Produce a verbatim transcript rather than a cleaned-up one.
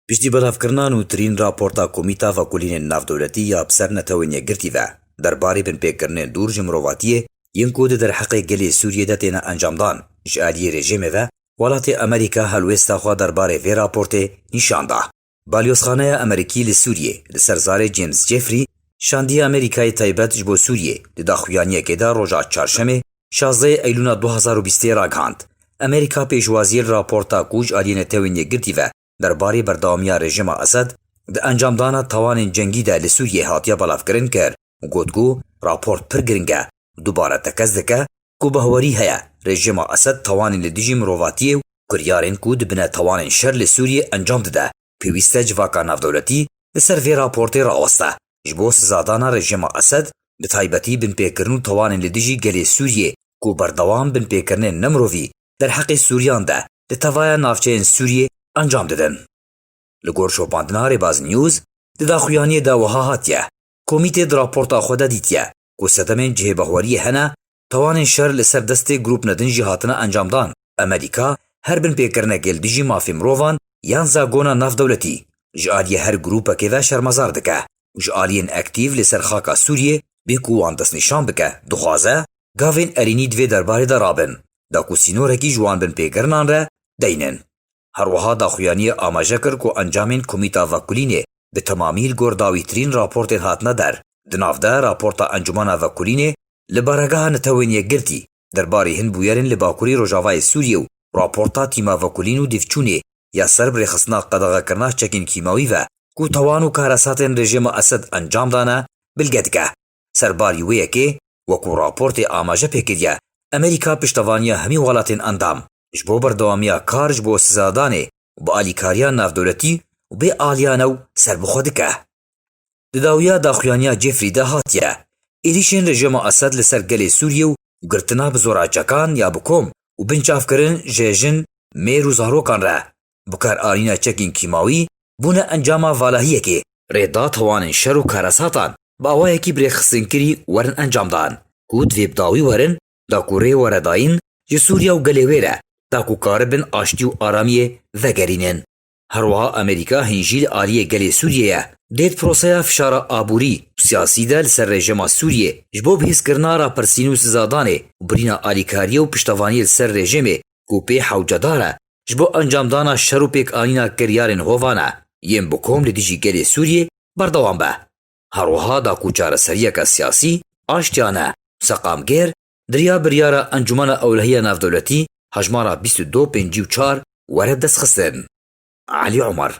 Piştî belavkirina nûtirîn raporta Komîta Vekolînên Navdewletî ya bi ser Netewên Yekgirtî ve derbarê binpêkirinên dûr ji mirovatiyê yên ku di derheqê gelê Sûriyê de têne encamdan ji aliyê rejîmê ve, welatê Amerîka helwêsta xwe derbarê vê raportê nîşan da. Balyozxaneya Amerîkî li Sûriyê li ser zarê James Jeffrey, şandiya Amerîkayê taybet ji bo Sûriyê di daxuyaniyekê de roja Çarşemê, şazdehê Eylûna du hazar û bîstê ragihand. Amerîka pêşwaziyê li raporta ku ji aliyê Netewên Yekgirtî ve derbarê berdewamiya rejîma Esed di encamdana tawanên cengî de li Sûriyê hatiye belavkirin kir û got ku raport pir giring e û dubare tekez dike ku bahwerî heye rejîma Esed tawanên li dijî mirovatiyê û kiryarên ku dibine tawanên şer li Sûriyê encam dide, pêwîst e civaka navdewletî li ser vê raportê raweste, ji bo sizadana rejîma Esed, bi taybetî binpêkirin û tawanên li dijî gelê Sûriyê ku berdewam binpêkirinên nemirovî derheqê Sûriyan de li tevaya navçeyên Sûriyê encam didin. Li gor şopandina Rêbaz News, di daxuyaniyê de wiha hatiye, Komîtê di raporta xwe de dîtiye ku sedemên cihê bahweriyê hene, tawanên şer li ser destê grûpne din jî hatine encamdan. Amerîka her binpêkirinekê li dijî mafê mirovan yan zagona navdewletî ji aliyê her grûpekê ve şermezar dike û ji aliyên aktîf li ser xaka Sûriyê bê ku wan destnîşan bike, dixwaze gavên erênî di vê derbarê de rabin, da ku sînorekî ji wan binpêkirinan re deynin. Her wiha daxuyaniyê amaje kir ku encamên Komîta Vekolînê bi temamî li gor dawîtirîn raportên hatine der. Di nav de raporta Encûmena Vekolînê li Baregeha Netewên Yekgirtî derbarê hin bûyerên li Bakurî Rojavayê Sûriyê û raporta Tîma Vekolîn û Dîvçûnê ya ser bi rêxistina qedexekirina çekên kîmawî ve ku tawan û karesatên rejîma Esed encam dane, bilge dike. Serbarî wê yekê, wekû raportê amaje pê kiriye, Amerîka piştevaniya hemî welatên endam ji bo berdewamiya kar ji bo sizadanê û bi alîkariya navdewletî û bê aliyane û serbixwe dike. Di dawiya daxuyaniya Jeffrey de hatiye, êrîşên rejîma Esed li ser gelê Sûriyê û girtina bi zora çekan ya bi kom û binçavkirin ji jin, mêr û zarokan re, bikaranîna çekên kîmawî bûne encama valahiyekê. Rê da tawanên şer û karesatan bi awayekî birêxistinkirî werin encamdan, ku divê bi dawî werin, da ku rê were dayîn ji Sûriya û gelê wê re, da ku karibin aştî û aramiyê vegerînin. Her wiha Amerîka hîn jî li aliyê gelê Sûriyê ye. Dê di proseya fişara aborî û siyasî de li ser rejîma Sûriyê ji bo bihêzkirina rapirsîn û sizadanê û birîna alîkariyê û piştevaniyê li ser rejîmê ku pê hewcedar e, ji bo encamdana şer û pêkanîna kiryarên hovane yên bi kom li dijî gelê Sûriyê berdewam be. Her wiha da ku çareseriyeke siyasî, aştiyane û seqamgêr di riya biryara Encûmena Ewlehiya Navdewletî hejmara bîst û du pêncî û çar were destxistin. Elî Omer,